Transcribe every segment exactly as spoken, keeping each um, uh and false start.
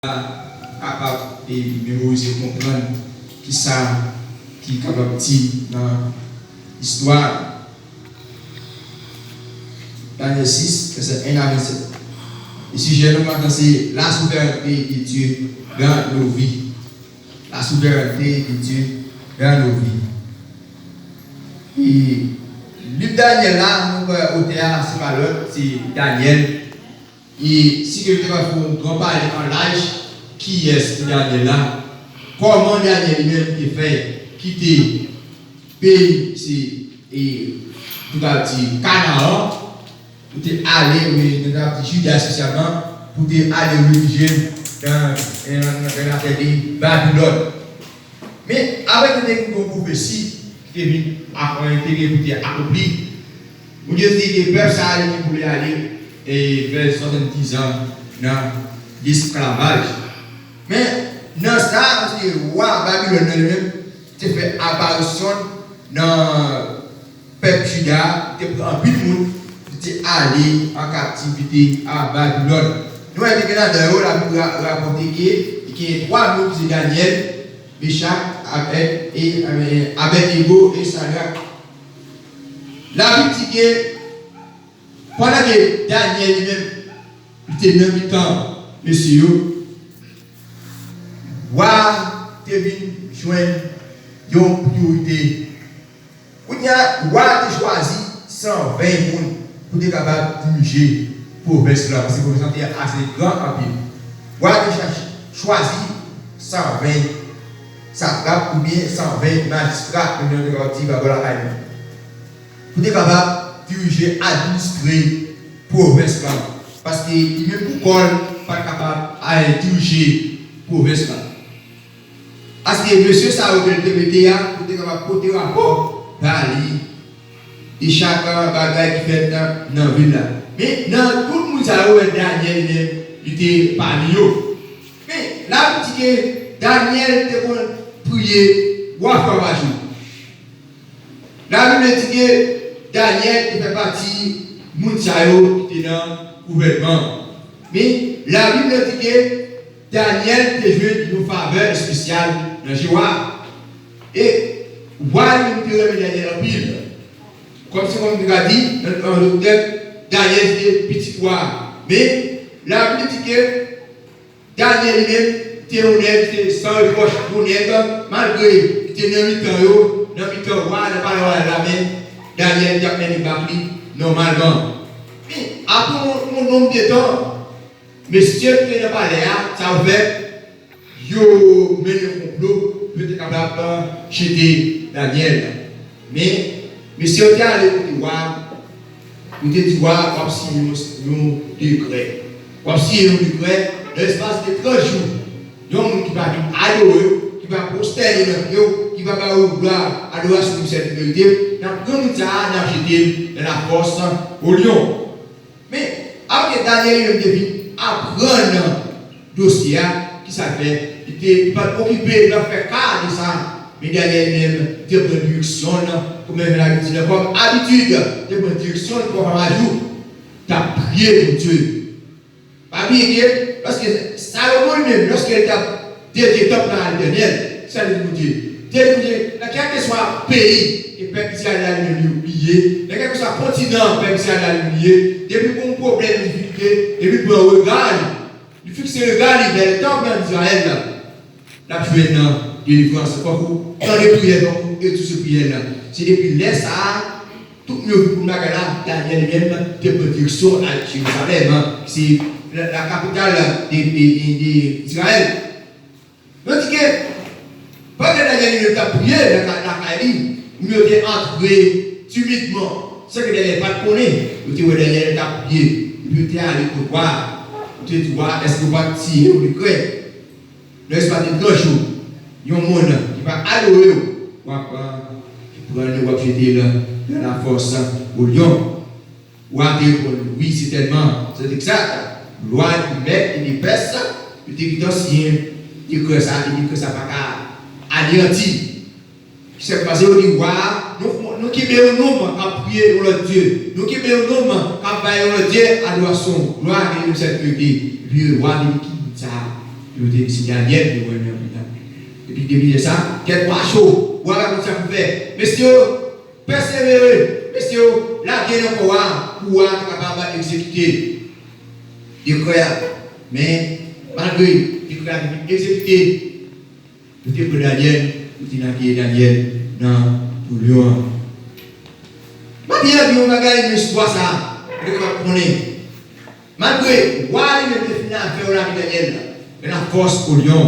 kapab e memorize, konprann kisa ki kapab di nan istwa. Danyèl sis, vèsè en a vennsèt. E sijè nou maten se la souveraineté de Dieu dans nos vies. La souveraineté de Dieu dans nos vies. E liv Danyèl la, nou wè otè a, se pa lòt, se Danyèl. E si ke nou te ka fè yon gran pale an laj, kiyès ki Danyèl la? Kòman Danyèl li menm te fè kite peyi, se, e, nou ka di, Kanaran, pou te ale, wi, nou ka di Jida espesyalman, pou te ale refijye nan, nan, nan, nan latè de Babilòn. Men, avèk nou te gen yon pwofesi ki te vin ap, te gen pou te akonpli. Bondye di ke pèp sa a li gen pou li ale e fè swasanndiz an nan lesklavaj. Men, nan sa, paske wa Babilòn nan li menm te fè aparisyon nan pèp Jida a, te pran anpil moun pou te ale an kaptivite a Babilòn. Nou wè ke gen ladan yo, Labib ra-, rapòte ke gen twa moun ki se Danyèl, Mechak, Abèd e, e, Abèdnego e Sadrak. Labib di ke pandan ke Danyèl li menm, li te nan mitan mesye yo, wa te vin jwenn yon priyorite. Kounye a, wa te chwazi san ven moun pou te kapab dirije pwovens lan, paske pwovens lan te ase gran anpil. Wa te chache, chwazi san ven satrap oubyen san ven majistra, menm jan nou te kapab di pa bò lakay nou, pou te kapab dirije, administre pwovens lan, paske li menm pou kò l pa t kapab al dirije pwovens lan. Paske mesye sa yo ke l te mete a, pou te kapab pote rapò ba li de chak bagay ki fèt nan, nan vil la. Men, nan tout moun sa yo, wè Danyèl li menm, li te pami yo. Men, Labib di ke Danyèl te konn priye twa fwa pa jou. Labib di ke Danyèl te fè pati moun sa yo ki te nan gouvènman. Men, Labib di ke Danyèl te jwenn yon favè espesyal nan je wa. E wa li menm te renmen Danyèl anpil. Kòm se kòm nou ka di, nan, nan lòt tèm, Danyèl se te pitit wa. Men, Labib di ke Danyèl li menm te yon nèg ki te san repwòch, yon nèg, malgre li te nan mitan yo, nan mitan wa, nan palè wayal la, men Danyèl te ap mennen bak li nòmalman. Men, apre yon, yon nonb de tan, mesye ki te nan palè a, sa yo fè, yo mennen yon konplo pou yo te kapab jete Danyèl. Men, mesye yo te ale kote wa a, yo te di wa a, w ap siyen yon, yon dekrè. W ap siyen yon dekrè, nan espas de trant jou, yon moun ki pa vin adore w, ki pa pwostène nan pye w, ki pa ba w glwa, adorasyon pou sèl ki merite, n ap pran moun sa a, n ap jete l dans la fosse aux lions. Men, apre Danyèl li menm te vin aprann dosye a, kisa l fè? Li te, li pa t okipe nan fè ka de sa. Men Danyèl li menm te pran direksyon l, kòm Labib di la, kòm abitid, te pran direksyon l twa fwa pa jou, t ap priye Bondye. Pa bliye ke, lòske Salomon li menm, lòske l t ap dedye tanp lan a Letènèl, sa li di Bondye? Te di Bondye, nan kèlkeswa peyi ke pèp Izrayèl la li menm li ye, nan kèlkeswa kontinan pèp Izrayèl la li menm li ye, depi gon pwoblèm, difikilte, depi l pran rega li, li fikse rega li vè tanp lan Izrayèl la, l ap jwenn delivrans. Fòk ou tande priyè, fòk ou egzose priyè l lan. Se depi lè sa a, tout moun yo vin pou bagay la, Danyèl li menm te pran direksyon al Jerizalèm, ki se la, la kapital de, de, de, de Izrayèl. Yo di ke, pandan Danyèl li menm t ap priye nan ka-, lakay li, moun yo te antre timidman, san ke Danyèl pa t konnen. Yo te wè Danyèl t ap priye, epi yo te ale kot wa a. Yo te di wa a, èske w pa t siyen yon dekrè? Nan espas de trant jou, yon moun ki pa adore w, w ap, euh, pran li, w ap jete l dans la fosse aux lions. Wa te reponn, wi, sètènman, c'est exact. Lwa di mèt e de pès, yo te gentan siyen dekrè sa, e dekrè sa pa ka aneyanti. Sa k pase, yo di wa a, nou, nou kenbe yon nonm k ap priye yon lòt dye. Nou kenbe yon nonm k ap bay yon lòt dye adorasyon, glwa e menm sèl verite. Epi wa te di ki moun sa a? Yo te di se Danyèl yo renmen anpil la. Epi depi lè sa, tèt wa cho, wa pa konn sa pou fè. Mesye yo, pèsevere, mesye yo, lage nan kò a, pou wa te kapab egzekite dekrè a. Men, malgre dekrè a te fin egzekite, yo te pran Danyèl, yo te lage Danyèl nan tou lyon an. M ap di yon bagay nan istwa sa a, pou nou kapab konnen. Malgre wa li menm te fin avè w lage Danyèl nan lafòs o lyon,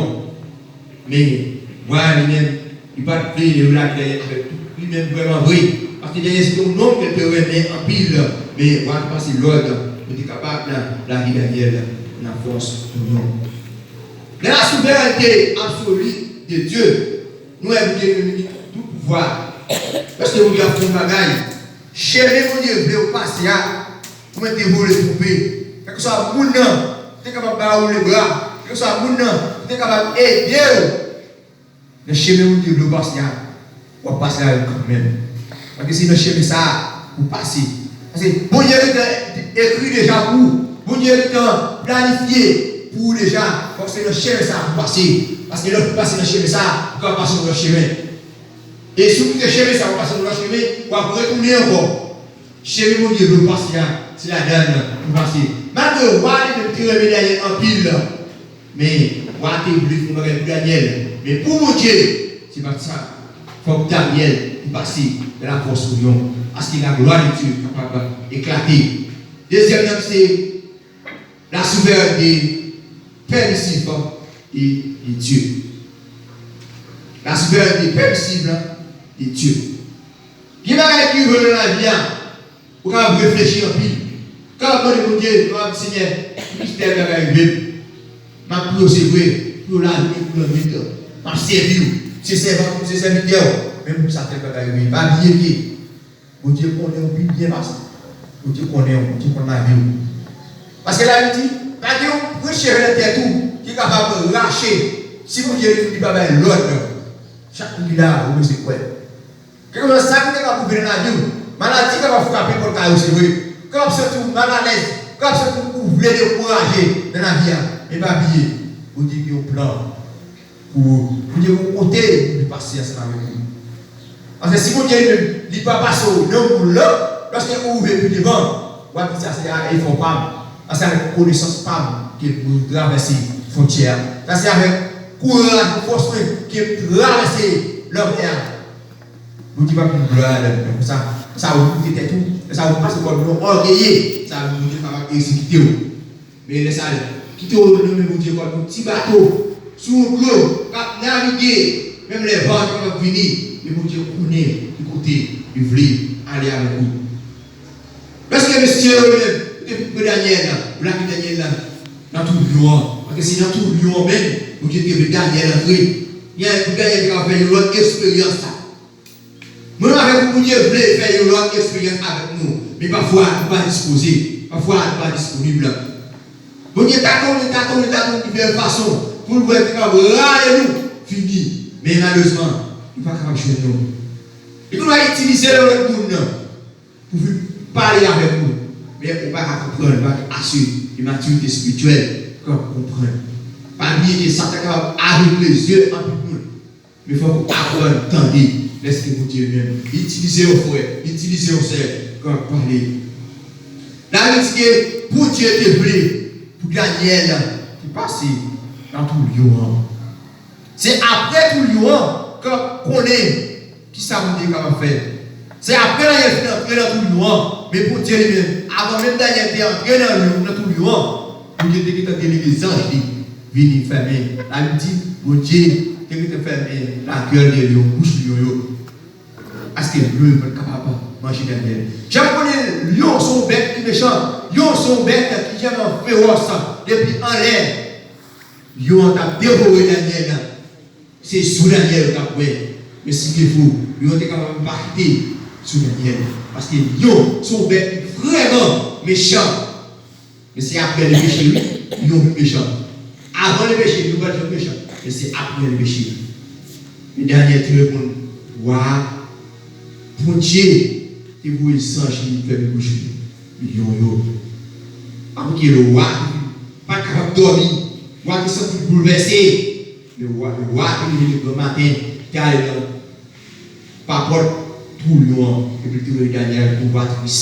men wa li menm, li pa t vle yo lage Danyèl avèk tout li menm vrèman vre. Paske Danyèl se te yon nonm ke l te renmen anpil, men wa te pase lòd pou te kapab lage Danyèl nan lafòs o lyon. Dans la souveraineté absolue de Dieu, nou wè Bondye li menm li gen tout pouvwa. Lòske Bondye ap fè yon bagay, chemen Bondye vle w pase a, ou mèt devore twonpe. Kèlkeswa moun nan te kapab ba ou lebra, kèlkeswa moun nan te kapab ede w nan chemen Bondye vle w pase a, w ap pase la kanmenm. Paske se nan chemen sa a pou w pase. Paske Bondye gentan ekri deja pou ou. Bondye gentan planifye pou ou deja. Fòk se nan chemen sa a pou w pase. Paske lè w fin pase nan chemen sa a, ou ka pase yon lòt chemen. E si w kite chemen sa a, ou pase yon lòt chemen, w ap retounen ankò. Chemen Bondye vle w pase a, se ladan l pou w pase. Malgre wa li menm te renmen Danyèl anpil, men wa te vle fè yon bagay pou Danyèl. Men pou Bondye, se pa t sa. Fòk Danyèl te pase nan lafòs o lyon, paske la glwa de Dye kapab eklate. Dezyèm nan se la souveraineté permissive de, de Dieu. La souveraineté permissive de Dieu. Gen bagay ki rive nan lavi a, ou kapab reflechi anpil. Ou kapab mande Bondye, ou kapab di, Senyè, poukisa tèl bagay rive m? M ap priye w, se vre, pou lavi m, pou lòt nèg yo. M ap sèvi w, m se sèvant, m se sèvitè w. Men poukisa tèl bagay rive m? Pa bliye ke Bondye konnen w pi byen pase. Bondye konnen w, Bondye konn lavi w. Paske Labib di, pa gen yon branch cheve nan tèt ou ki kapab rache si Bondye li, li pa bay lòd. Chak moun ki la, ou bezwen kwè. Kèlkeswa sa ki te kapab rive nan lavi w, maladi kapab frape pòt kay ou, se vre. Ou kapab santi w malalèz, ou kapab santi w vle dekouraje nan lavi a. Men pa bliye, Bondye gen yon plan pou ou. Bondye gon kote pou li pase ansanm avèk ou. Paske si Bondye li menm, li pa pase w nan woul lan, lòske ou rive pi devan, w ap di sa se avèk efò pa m, sa se avèk konesans pa m ke mwen travèse fwontyè a. Sa se avèk kouraj, fòs mwen ke m travèse lanmè a. Bondye p ap jwenn glwa ladan l. Donk, sa, sa ou koute tèt ou, sa ou pase kòm yon ògeye, sa Bondye kapab egzekite w. Men lè sa, kite w nan men Bondye kòm yon ti bato sou yon dlo k ap navige, menm lè van te kapab vini, men Bondye konnen ki kote li vle ale avèk ou. Lòske mesye yo menm, yo te fin pran Danyèl la, yo lage Danyèl la nan tou lyon an, paske se nan tou lyon an menm Bondye te vle Danyèl antre. Danyèl, pou Danyèl te kapab fè yon lòt eksperyans la. Mwen avèk ou, Bondye vle fè yon lòt eksperyans avèk nou, men pafwa nou pa dispoze, pafwa nou pa disponib. Bondye tatonnen, tatonnen, tatonnen diferan fason pou l wè l te kapab rale nou fini, men malerezman, nou pa kapab jwenn nou. Li konn itilize yon lòt moun nan pou vin pale avèk nou, men ou pa ka konprann, ou pa gen ase de matirite espirityèl pou w konprann. Pa bliye ke Satan kapab avègle zye anpil moun. Men fòk ou aprann tande lèske Bondye li menm li itilize yon frè, li itilize yon sè pou l pale. Labib di ke Bondye te vle pou Danyèl te pase nan tou lyon an. Se apre tou lyon an ke w ap konnen kisa Bondye kapab fè. Se apre Danyèl fin antre nan tou lyon an, men Bondye li menm, avan menm Danyèl te antre nan lyon, nan tou lyon an, Bondye te gentan delege zanj li vini fèmen. Labib di, Bondye te gentan fèmen lagèl de lyon, bouch lyon yo. Paske lyon yo pa t kapab manje Danyèl. Jan nou konnen, lyon se yon bèt ki mechan. Lyon se yon bèt ki vrèman fewòs. Depi anlè, lyon an t ap devore Danyèl. Se sou Danyèl yo t ap bwè. Men si defo, lyon te kapab pa kite sou Danyèl. Paske lyon se yon bèt ki vrèman mechan. Men se apre le peche, wi, lyon vin mechan. Avan le peche, lyon pa t janm mechan. Men se apre le peche. Men Danyèl te reponn wa a, Bondye te voye zanj li fèmen bouch lyon yo. Apre ke le wa te fin pa t kapab dòmi, Wa te santi l boulvèse. Men wa, wa te leve de gran maten, te ale nan pa pòt twou lyon an, epi l te rele Danyèl pou wa tris.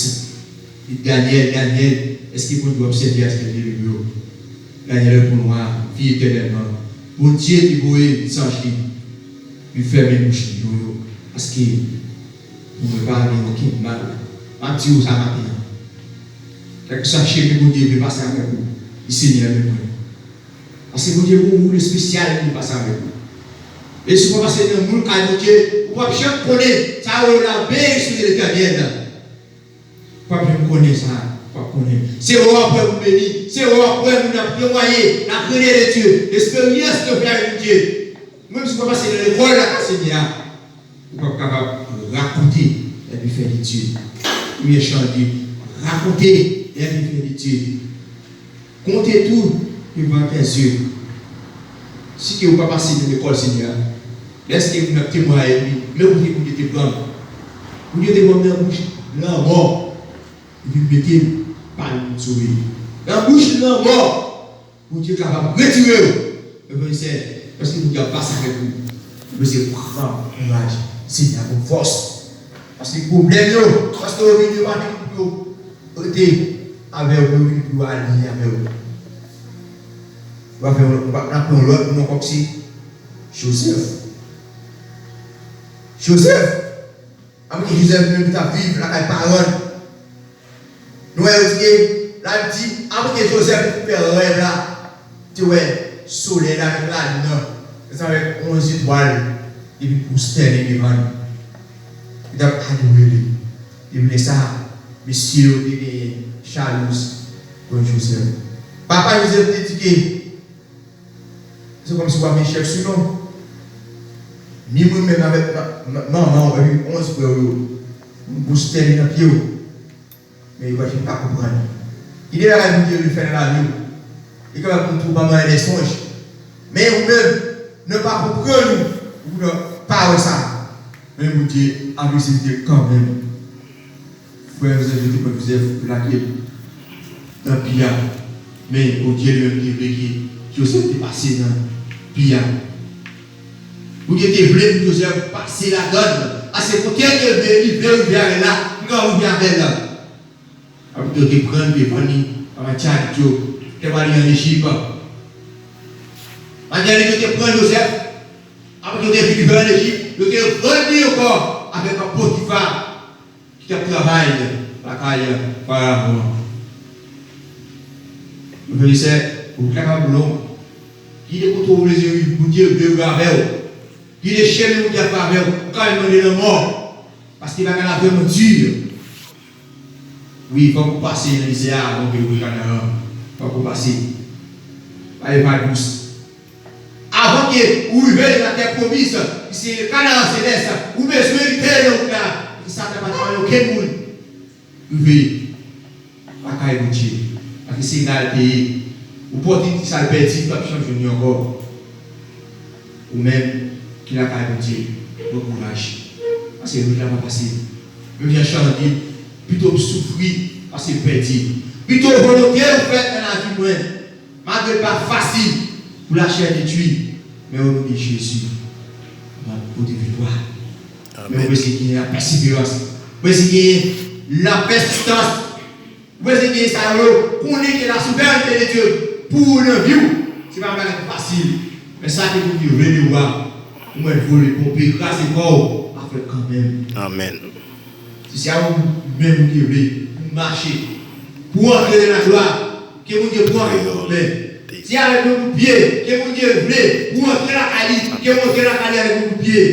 Li di, Danyèl, Danyèl, èske Bondye w ap sèvi a se Bondye ebre yo? Danyèl reponn wa a, vi etènèlman, Bondye te voye zanj li, li fèmen bouch lyon yo, paske pou mwen pa gen okenn mal. M ap di w sa maten an. Kèlkeswa chemen Bondye vle pase avèk ou, di Senyè, men mwen. Paske Bondye gen yon moun espesyal ki pase avèk ou. E si w pa pase nan moun kay Bondye, ou p ap janm konnen sa yo rele la benediction de l'Éternel. Ou p ap janm konnen sa, ou p ap konnen. Se wè w ap wè moun beni, se wè w ap wè moun ap temwaye, ap rele de Dye, lesperyans ke w fè avèk Bondye. Menm si w pa pase nan lekòl lakay Senyè a, ou p ap kapab rakonte lè byenfè de Dye. Oubyen chante, rakonte lè byenfè de Dye. Konte tou devan tè zye. Si ke ou pa pase nan lekòl Senyè a, lèske moun ap temwaye, wi, men kote Bondye te pran m. Bondye te pran m nan bouch lanmò, epi l mete m pami moun sove. Nan bouch lanmò, Bondye kapab retire w. Men frè e sè, lèske Bondye ap pase avèk ou, ou bezwen pran kouraj. Senyè a ban w fòs. Paske pwoblèm yo, paske yo vini, yo pa vini pou yo rete avè w, yo vini pou yo aliyen avè w. Ou va fè yon lòt, ou va, n ap pran yon lòt moun ankò ki se Jozèf. Jozèf, apre ke Jozèf menm li t ap viv lakay paran l, nou wè yo di ke, la di, apre ke Jozèf te fin fè rèv la, te wè solèy la avèk lalin nan, ansanm avèk onz etwal, epi pwostène devan l. Li t ap adore li. Depi lè sa a, mesye yo te genyen jalouz kont Jozèf. Papa Jozèf te di ke, se kòmsi w ap echèk sou nou. Ni mwen menm avèk ma-, ma-, manman w epi onz frè w yo, nou pwostène nan pye w. Men yo pa janm pa konprann. Gen de bagay Bondye vle fè nan lavi w. Li kapab pou, pou manman dè sonj. Men ou menm, nan pa konprann ou, ou nan pa wè sa. Men Bondye ap egzekite l kanmenm. Frè Jozèf yo te pran Jozèf, yo lage l nan pi a. Men Bondye li menm te vle ke Jozèf te pase nan pi a. Bondye te vle pou Jozèf pase ladan l. Paske kote l te vle, li vle rive avè l la, li ka rive avè l la. Apre yo te pran l, te vann li anba tchalik yo, te pale ann Ejip. Malgre yo te pran Jozèf, apre yo te fin vann ann Ejip, yo te vann li ankò avèk Potifa ki t ap travay lakay Farawon an. Frè e sè, wout la ka long. Kite kote w vle rive, Bondye vle rive avè w. Kite chemen Bondye ap fè avè w. Ou ka mande lanmò. Paske bagay la vrèman di. Wi, fòk ou pase nan dezè a avan ke ou rive Kanaran. Fòk ou pase. Bagay pa dous. Avan ke ou rive nan tè pwomiz, ki se Kanaran selès, ou bezwen lite nan wout la. Satan pa t fè okenn moun rive lakay Bondye. Paske se la l te ye. Opòtinite sa l pèdi, li p ap janm jwenn li ankò. Ou menm ki lakay Bondye, pran kouraj. Paske wout la pa fasil. Menm jan Chan di, pito m soufri pase m pèdi. Pito volonte w fèt nan lavi mwen. Malgre l pa fasil pou lachè detwi, men o non de Jezi, m ap pote viktwa. Men ou bezwen genyen lapèseverans. Ou bezwen genyen lapèsistans. Ou bezwen genyen sa yo, konnen ke la souverènte de Dye pou ou nan vi w. Se pa yon bagay ki fasil. Men sa ke Bondye vle de ou a, ou mèt vole, ponpe, kraze kò w, l ap fèt kanmenm. Amèn. Si se a ou menm ou te vle, pou mache, pou antre nan glwa, ke Bondye pran avèk yon koulè. Si avèk yon kout pye, ke Bondye vle, pou antre lakay li, ke w antre lakay li avèk yon kout pye.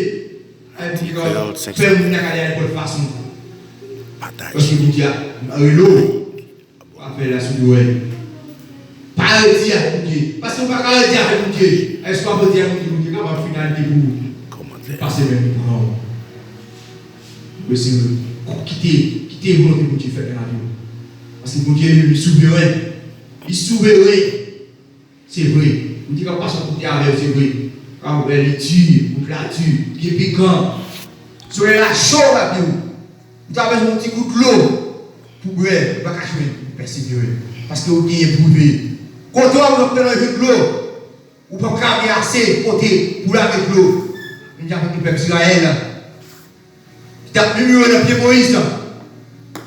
Avèk yon kout pye, fè moun lakay li avèk lòt fason. Pataje. Paske Bondye ap rele w. Afè la sou dwèt. Pa redi avèk Bondye. Paske ou pa ka redi avèk Bondye. Èske w ap redi avèk Bondye? Bondye kapab finalite pou ou. Pase menm li pran ou. Ou bezwen kite, kite volonte Bondye fèt nan lavi w. Paske Bondye li, li souveren. Li souveren. Se vre. Ou te ka pase yon kote avè l, se vre. Ka wè li di, wout la di, li pikan. Solèy la cho, w ap di w. Ou ta bezwen yon ti gout dlo pou bwè, ou pa ka jwenn, ou pèsevere. Paske ou genyen pou rive. Kote w ap pran nan jwenn dlo? Ou p ap ka gen ase kote pou lave dlo. Menm jan avèk pèp Izrayèl ki t ap mimire nan pye Moyiz,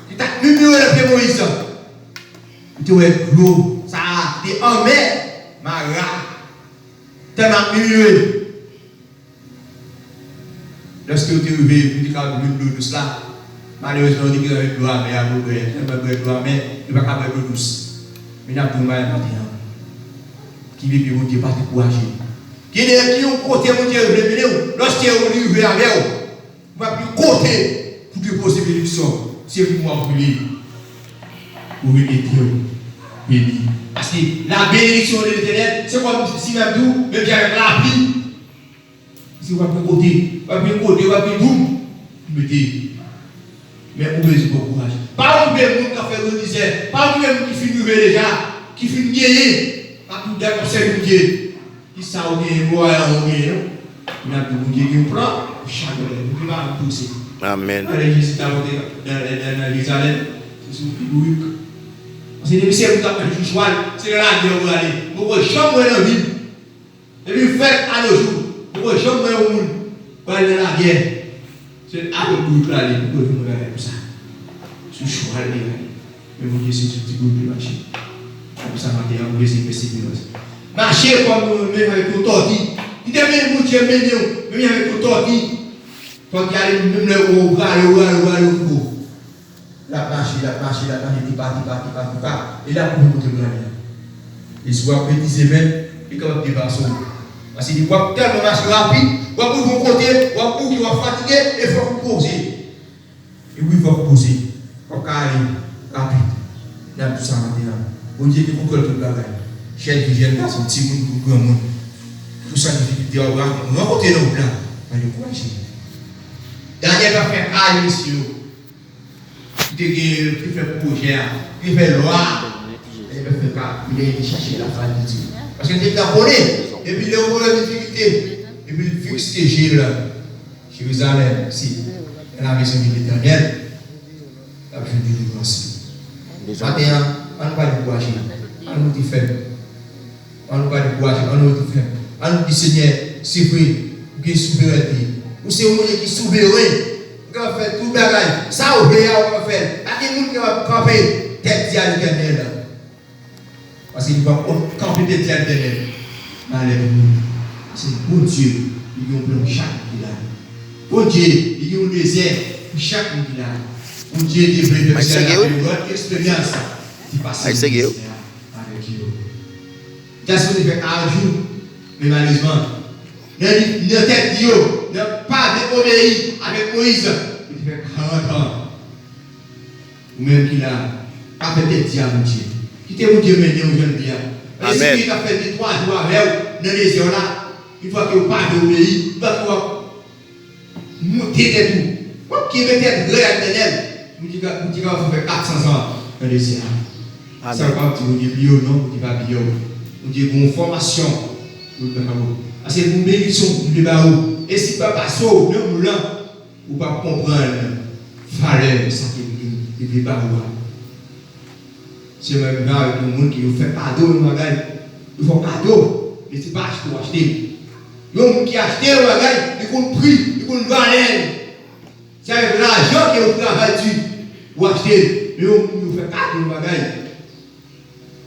ki t ap mimire nan pye Moyiz. Ou te wè dlo sa a ki te anmè, Mara, tèlman ap mimire. Lòske yo te rive pou yo te ka bwè dlo dous la, malerezman, yo te gentan met dlo amè a pou bwè. Tèlman bwè dlo amè, yo pa ka bwè dlo dous. Men n ap di w bagay maten an. Ki bebe Bondye pa dekouraje. Gen de ki yon kote Bondye vle mennen w, lòske ou li rive avè w, ou pa gen kote pou depoze benediksyon. Se pou w ap priye. Ou vin ete w beni. Paske la bénédiction de l'Éternel, se kòm si menm tou, menm jan avèk lapli. Si w ap gen kote, w ap gen kote, w ap gen doum pou mete. Men ou bezwen pran kouraj. Pa okipe moun k ap fè gwo mizè. Pa okipe moun ki fin rive deja, ki fin genyen. Pa tou dèk ap sèvi Bondye. Kisa ou genyen, bò a ou genyen, non? N ap di Bondye gen yon plan pou chak bagay. Bondye pa ap pouse. Amèn. Gade Jezi t ap monte nan, nan, nan, nan Jerizalèm. Se sou yon ti bourik. Paske depi se moun k ap mache sou chwal, se nan lagè ou prale. Mwen poko janm wè nan vi m. Depi m fèt a no jou, mwen poko janm wè yon moun pral nan lagè. Se avèk bourik la li, mwen poko janm wè bagay konsa. Sou chwal li ale. Men Bondye se sou ti bourik li mache. Se pou sa maten an, ou bezwen pèseverans. Mache kòm yon, menm avèk yon tòti. Kite men Bondye mennen w, menm avèk yon tòti. Tòti ale, menm lè ou prale, ou prale, ou prale, ou prale. L ap mache, l ap mache, l ap mache, tipa, tipa, tipa, tipa. E l ap rive kote l prale a. E si w ap betize, men, li kapab depase w. Paske w ap tèlman mache rapid, w ap rive yon kote, w ap bouke, w ap fatige, e fòk ou poze. E wi, fòk ou poze. Fòk ka ale rapid. N ap di sa maten an. Bondye gen kontwòl tout bagay. Jèn fi, jèn gason, timoun kou granmoun. Tout sa difikilte w ap rankontre nan wout la, pa dekouraje. Danyèl pa fè kay, mesye yo. Ki te gen, ki fè pwojè a, ki fè lwa a. Danyèl pa fè kay, li te chache la favè de Dye. Paske li te konnen, depi lè w gen difikilte, depi l fikse je l la. Jerizalèm, se la maison de l'Éternel, l ap jwenn delivrans li. Maten an, ann pa dekouraje. Ann rete fèm. Ann pa dekouraje. Ann rete fèm. Ann di, Senyè, se vre, ou gen souverènte. Ou se yon Bondye ki souveren. Ou kapab fè tout bagay. Sa ou vle a, ou kapab fè l. Pa gen moun ki kapab kanpe tèt di a Letènèl. Paske li pa konn kanpe tèt di a Letènèl. Malè pou moun. Paske Bondye, li gen yon plan pou chak moun ki la. Bondye, li gen yon dezè pou chak moun ki la. Bondye te vle fè Mike Sege, wi. Yon lòt eksperyans ki pase nan dezè a avèk yo. Li ta sipoze fè kat jou, men malerezman, nan li, nan tèt li yo, nan pa vle obeyi avèk Moyiz, li te fè karant an. Ou menm ki la, pa fè tèt di a Bondye. Kite Bondye mennen w jan l vle a. Amèn. Espri k ap fè de twa jou avè w nan dezè w la, yon fwa ke w pa vle obeyi, yon fwa ke w ap monte tèt ou, w ap kenbe tèt rèd ak Letènèl, Bondye ka, Bondye kapab fè w fè kat san zan nan dezè a. Amèn. Sa yo pa di Bondye bliye w, non, Bondye pa bliye w. Bondye gen yon fòmasyon pou l ba w. Paske gen yon benediksyon li vle ba w. E si l pa pase w nan moun lan, ou p ap konprann valè sa ke li, li vle ba ou a. Se menm jan avèk yon moun ke yo fè kado yon bagay. Yo fè w kado, men se pa achte w achte l. Yon moun ki achte yon bagay, li konn pri, li konn valè l. Se avèk lajan ke yo travay di ou achte l. Men yon moun yo fè kado yon bagay,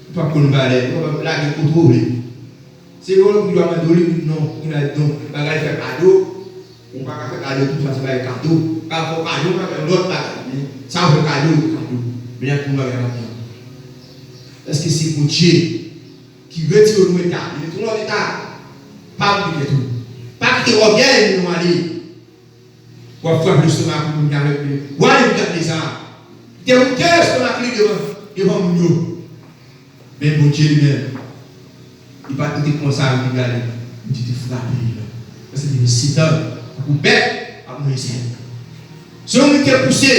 ou p ap konn valè l, ou p ap lage l kote w vle. Se yo ki dwa mande w li, non, ou la di non, bagay fè kado, ou pa ka fè kado tout sa, se bagay kado. Ka fè w kado, ou ka fè lòt bagay, men sa ou fè kado, se kado. Men y ap di yon bagay maten an. Èske se Bondye ki retire w nan eta, li mete w nan lòt eta? Pa okipe tèt ou. Pa kite ògèy mennen w ale. W ap frape lestomak ou pou vin avèk li. W ale pou gade sa. Li te moute lestomak li devan, devan moun yo. Men Bondye li menm, li pa t kite kòmanse avèk li gade. Bondye te frape li la. Paske te gen Satan, tankou bèt, ap manje sèl. Se yon moun ki te pouse.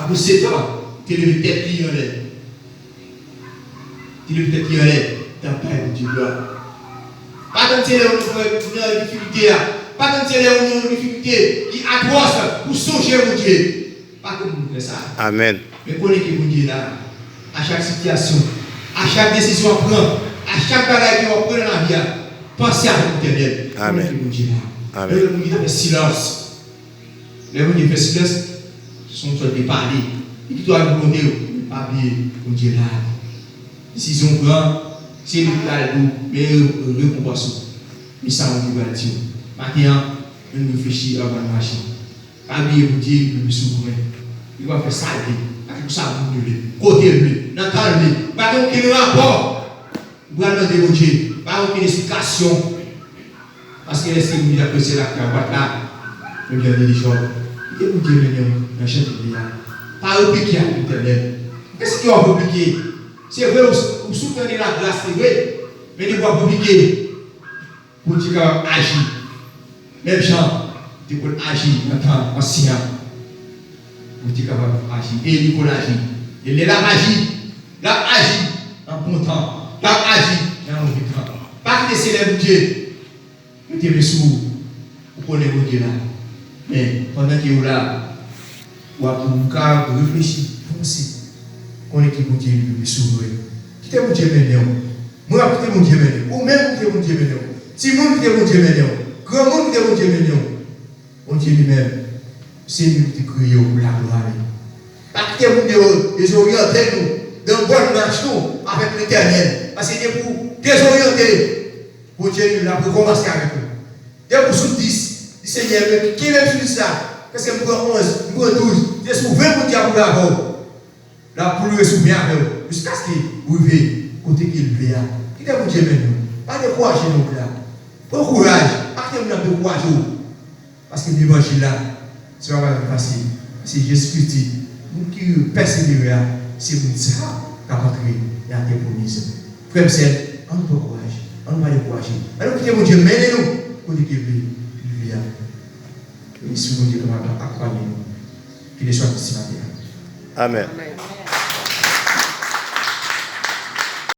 Apre setan, li te leve tèt li anlè. Li te leve tèt li anlè, li t ap bay Bondye glwa. Pa tann se lè ou nan difikilte a. Pa tann se lè ou nan difikilte ki atwòs pou w sonje Bondye. Pa tann pou w fè sa. Amèn. Men konnen ke Bondye la. A chak sitiyasyon, a chak desizyon w ap pran, a Chak bagay ke w ap pran nan lavi a, panse avèk Letènèl. Amèn. Konnen ke Bondye la. Amèn. Lè moun ki ta fè silans, lè Bondye fè silans, se yon sòt de pale. Li di twa volonte yo, pa bliye Bondye la. Desizyon w pran, se li ki pral di w, men rekonpans ou. Men sa Bondye pral di w. Maten an, ann reflechi anvan n mache. Pa bliye Bondye li menm souvren. Li va fè sa l vle, ak sa moun yo vle, kote l vle, nan tan l vle. Pa gen okenn rapò. Ou pral mande Bondye, pa gen okenn esplikasyon. Paske lè se moun ki ap rete lakay ou, w pa t la. Men Bondye di Jòb, kite Bondye mennen w nan chan li a. Pa replike ak Letènèl. Kiyès ki w ap replike? Se vre, ou, ou sou tande lagras, se vre. Men depi w ap replike, Bondye kapab aji. Menm jan li te konn aji nan tan ansyen an. Bondye kapab aji. E li konn aji. E lè l ap aji, l ap aji nan bon tan. L ap aji nan move tan. Pa kite se lè Bondye mete men sou ou, ou konnen Bondye la. Men, pandan ke ou la, w ap, ou ka reflechi, panse. Konnen ke Bondye li menm li souvren. Kite Bondye mennen w. Mwen ap kite Bondye mennen w. Ou menm kite Bondye mennen w. Timoun kite Bondye mennen w. Granmoun kite Bondye mennen w. Bondye li menm, se li ki te kreye w pou laglwa li. Pa kite moun de-, dezoryante nou nan bòn mach nou avèk Letènèl. Paske depi w dezoryante, Bondye li menm l ap rekòmanse avèk ou. Depi w sou dis, di Senyè, men kenbe m sou dis la. Paske m pran onz, m pran douz, se sou ven Bondye ap rive avè w. L ap ploure sou ven avè w, jiskaske w rive kote ke l vle a. Kite Bondye mennen w. Pa dekouraje non, frè. Pran kouraj. Pa kite moun ap dekouraje w. Paske levanjil la, se pa bagay ki fasil. Paske Jezi Kris di, moun ki pèsevere a, se moun sa a k ap antre nan tè pwomiz. Frè m, sè m, ann pran kouraj. Ann pa dekouraje. Ann kite Bondye mennen nou kote ke l vle, li vle a. Ke Lespri Bondye kapab akonpanye nou. Ke Lespri Bondye maten an. Amèn.